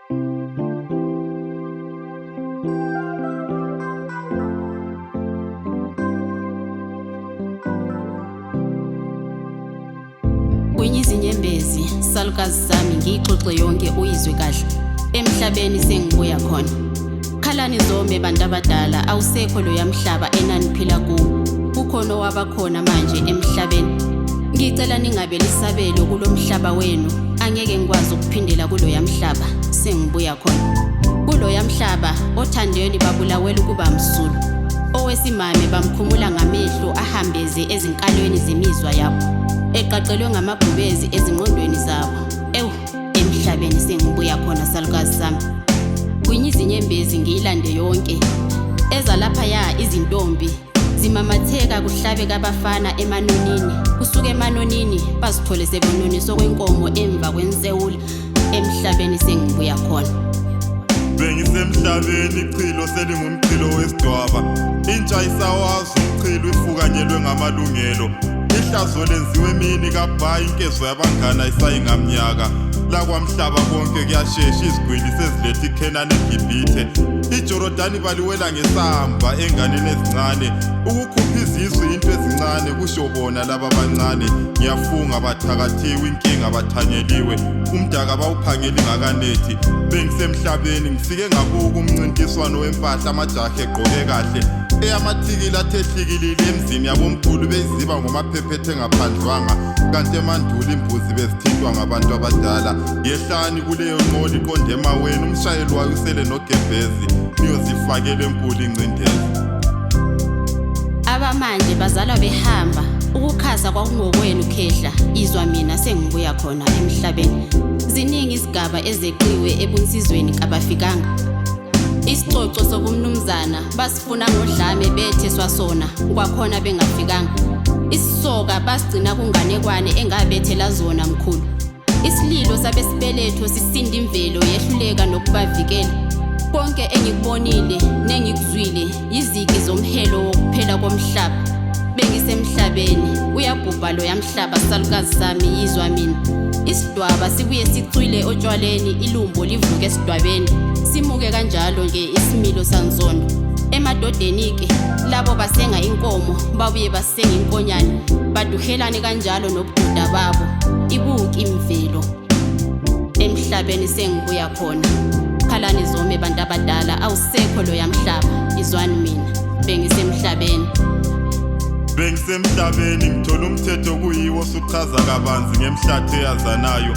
Gwinya izinyembezi salukazi sami, ngiyixoxe yonke uyizwe kahle. Emhlabeni sengibuya khona. Khalani zome bantu abadala, awusekho loya mhlaba enaniphila kuwo. Kukhona owabakhona manje emhlabeni. Ngicela ningabe lisabelo kulo mhlaba wenu, angeke ngikwazi ukuphindela kuloya mhlaba sengibuya khona. Kuloya mhlaba othandweni babulawela ukuba msulu. Owesimame bamkhumula ngamehlo ahambeze ezinkalweni zemizwa yabo, eqaqelwe ngamabhubezi ezingqondweni zabo. Ewu, emhlabeni sengibuya khona salukazi sami. Gwinya izinyembezi ngiyilande yonke. Eza laphaya izintombi zimamatheka kuhlabe kabafana emanonini. Kusuka emanonini bazithole sebenoniswa kwenkomo emva kwensewula. Emhlabeni sengibuya khona. Bengisemhlabeni ichilo selingumchilo wesidwaba. Intsha isawazi umchilo ifukanyelwe ngamalungelo. Ihlazo lenziwe emini kabhayi, inkezo yabangana isayingamnyaka. Lakwamhlaba konke kuyashesha, izigwili seziletha iKhenani eGibhithe. IJorodani baliwela ngesamba enganeni ezincane. Ukukhupha izisu into ezincane kusho bona laba abancane. Ngiyafunga bathakathiwe, inkinga bathanyeliwe. Umdaka bawuphangeli ngakanethi. Bengisemhlabeni ngifike ngabuka umncintiswano wempahla, amajaha egqoke kahle. Eyamathikili athe hlikilili emzini yabomkhulu beyiziba ngomaphephethe engaphandlwanga, kanti emandulo imbuzi bezithintwa ngabantu abadala. Yehlani kuleyo nqola iqonde emaweni, umshayeli wayo usele nogebhezi, niyozifakela enkulu ingcindezi. Abamanje bazalwa behamba, ukukhasa kwakungokwenu khehla, izwa mina sengibuya khona emhlabeni. Ziningi izigaba ezeqiwe ebunsizweni kabafikanga. Isicoco sobumnumzana basifuna ngodlame betheswa sona kwakhona bengafikanga. Isisoka basigcina kunganekwane engabethela zona mkhulu. Isililo sabesibeletho sisinda imvelo yehluleka nokubavikela. Konke engikubonile nengikuzwile yizigi zomhelo wokuphela komhlaba. Bengisemhlabeni, uyabhubha loya mhlaba salukazi sami, yizwa mina. Isidwaba sibuye sicwile otshwaleni, ilumbo livuke esidwabeni. Simuke kanjalo nje isimilo sanzondo. Emadodeni-ke labo basenga inkomo babuye basenga inkonyane, baduhelane kanjalo nobudoda babo. Ibuki imvelo. Emhlabeni sengibuya khona. Khalani zome bantu abadala, awusekho loya mhlaba, izwani mina. Bengisemhlabeni. Bengisemhlabeni ngithola umthetho kuyiwo osuchaza kabanzi ngemhlatho eyazanayo.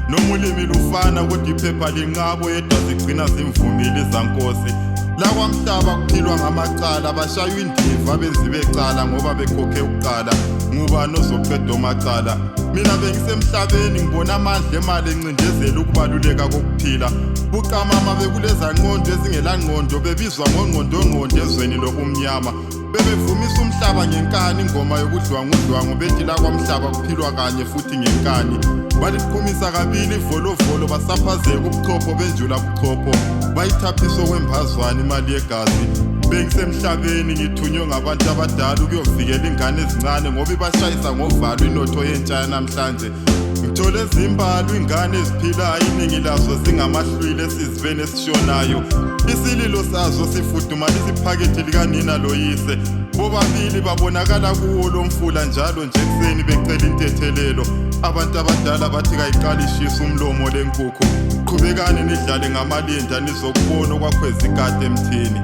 Noma ulimi lufana kodwa iphepha linqabo yedwa zigcina zimvumile izankosi. Lakwamhlaba kuphilwa ngamacala, bashaywa indiva abenzi becala ngoba bekhokhe ukuqala. Ngubani ozoqeda omacala? Mina bengisemhlabeni ngibona amandla emali encindezela ukubaluleka kokuphila. Buqamama bekuleza ngqondo ezingelangqondo, bebizwa ngongqondongqondo ezweni lobumnyama. Bebevumisa umhlaba ngenkani, ingoma yokudlwangudlwangu, bethi la kwamhlaba kuphilwa kanye futhi ngenkani. Baliqhumisa kabili ivolovolo, basaphazeka ubuchopho benjula buchopho, bayithaphisa okwembazwane imali yegazi. Bengisemhlabeni ngithunywe ngabantu abadala ukuyovikela ingane ezincane ngoba ibashayisa ngovalo inotho yentsha yanamhlanje. Ngithole ezimbalwa ingane eziphilayo, iningi lazo zingamahlwili esizibeni esishonayo. Isililo sazo sifudumalisa iphakethe likanina loyise. Bobabili babonakala kuwo lo mfula njalo nje ekuseni becela intethelelo. Abantu abadala bathi kayiqali ishisa umlomo lenkukhu. Qhubekani nidlale ngamalinda nizokubona okwakhweza ikati emthini.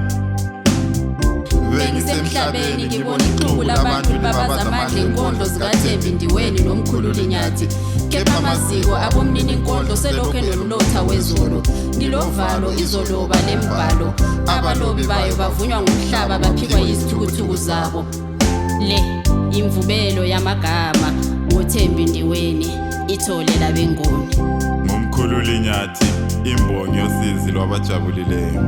Bengisemhlabeni ngibona ixuku labantu libabaza amandla enkondlo zikaThembi Ndiweni nomkhululi Nyathi. Kepha amaziko abomnini inkondlo selokhu enomlotha wezolo. Ngilovalo izoloba lembhalo, abalobi bayo bavunywa ngumhlaba baphikwa yizithukuthuku zabo. Le imvubelo yamagama ngoThembi Ndiweni, ithole labengoni. Ngumkhululi Nyathi, imbongi yosizi lwabajabulileyo.